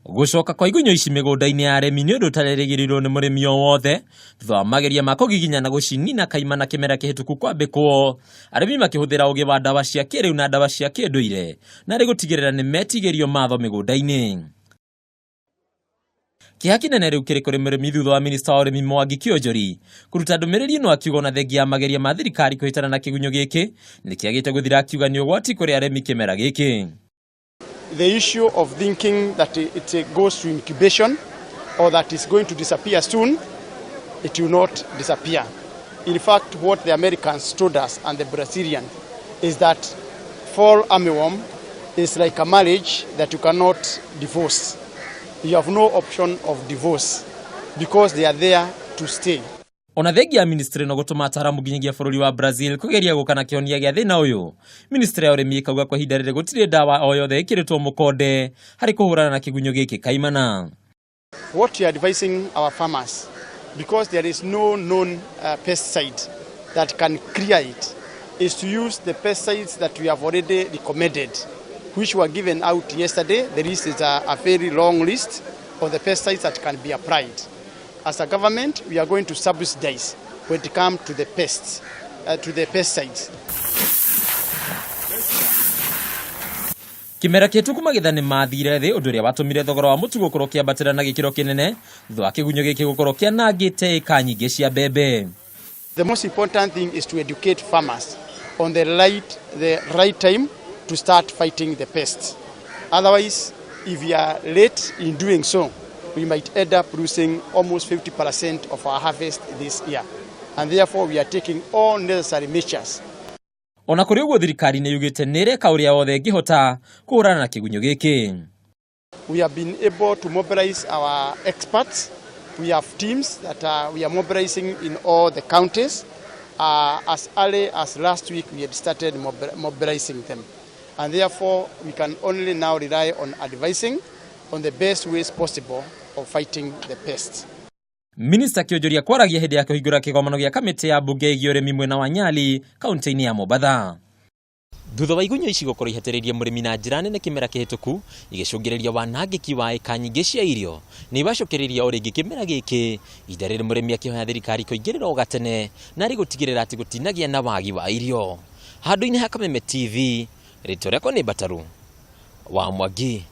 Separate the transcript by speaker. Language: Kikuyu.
Speaker 1: Gũcoka kwa igunyũ ici mĩgũnda-inĩ ya arĩmi nĩ ũndũ ũtarerĩgĩrĩirwo nĩ mũrĩmi o wothe thutha wa mageria ma kũgiginya na gũcinina kaimana kĩmera kĩhĩtũku kwambĩkwo, arĩmi makĩhũthĩra ũgĩ wa ndawa cia kĩrĩu na ndawa cia kĩndũire narĩ gũtigĩrĩra nĩ metigĩrio matho mĩgũnda-inĩ. Kĩeha kĩnene rĩu kĩrĩ kũrĩ mũrĩmi thutha wa minista wa ũrĩmi Mwangi Kĩonjori kũruta ndũmĩrĩri ĩno akiuga ona thengia ya mageria ma thirikari kũhĩtana na kĩgunyũ gĩkĩ nĩ kĩagĩte gũthira, akiuga nĩ ũgwati kũrĩ arĩmi kĩmera gĩkĩ.
Speaker 2: The issue of thinking that it goes to incubation or that it's going to disappear soon, it will not disappear. In fact, what the Americans told us and the Brazilian is that fall armyworm is like a marriage that you cannot divorce. You have no option of divorce because they are there to stay.
Speaker 1: Ona thengia ya ministry ĩno gũtũma ataaramu nginyagia bũrũri wa Brazil kũgeria gũka na kĩhonia gĩa thĩna ũyũ, ministry ya ũrĩmi ĩkauga kwa ihinda rĩrĩ gũtirĩ ndawa o yothe ĩkĩrĩtwo mũkonde harĩ kũhũrana na kĩgunyũ gĩkĩ kaimana.
Speaker 2: What we are advising our farmers, because there is no known pesticide that can clear it, is to use the pesticides that we have already recommended, which were given out yesterday. The list is a very long list of the pesticides that can be applied. As a government, we are going to subsidize when it comes to the pests, to the pesticides.
Speaker 1: Kĩmera kĩhĩtũku magetha nĩ mathire thĩ, ũndũ ũrĩa watũmire thogora wa mũtu gũkorwo ũkĩambatĩra na gĩkĩro kĩnene thutha wa kĩgunyũ gĩkĩ gũkorwo kĩanangĩte ĩka nyingĩ cia mbembe.
Speaker 2: The most important thing is to educate farmers on the right time to start fighting the pests. Otherwise, if we are late in doing so, we might end up losing almost 50% of our harvest this year. And therefore, we are taking all necessary measures.
Speaker 1: Ona kũrĩ ũguo, thirikari nĩ yugĩte nĩ ĩreka ũrĩa wothe ĩngĩhota kũhũrana na kĩgunyũ gĩkĩ.
Speaker 2: We have been able to mobilize our experts. We have teams that we are mobilizing in all the counties. As early as last week, we had started mobilizing them. And therefore, we can only now rely on advising on the best ways possible of fighting the pests.
Speaker 1: Minista Kĩonjoria kwaragia hĩndĩ ya kũhingũra kĩgomano gĩa kamĩtĩ ya mbunge ĩgiĩ ũrĩmi mwena wa Nyali, kaunti-inĩ ya Mombatha. Thutha wa igunyũ ici gũkorwo ihatĩrĩirie mũrĩmi na njĩra nene kĩmera kĩhĩtũku, igĩcũngĩrĩria wanangĩki wa ĩka nyingĩ cia irio, nĩ ibacũkĩrĩria o rĩngĩ kĩmera gĩkĩ, ihinda rĩrĩ mũrĩmi akĩhoya thirikari kũingĩrĩra o gatene narĩ gũtigĩrĩra atĩ gũtinagĩa na wagi wa irio. Handũ-inĩ ha Kameme TV, rĩtwa rĩakwa nĩ Mbataru wa Mwangi.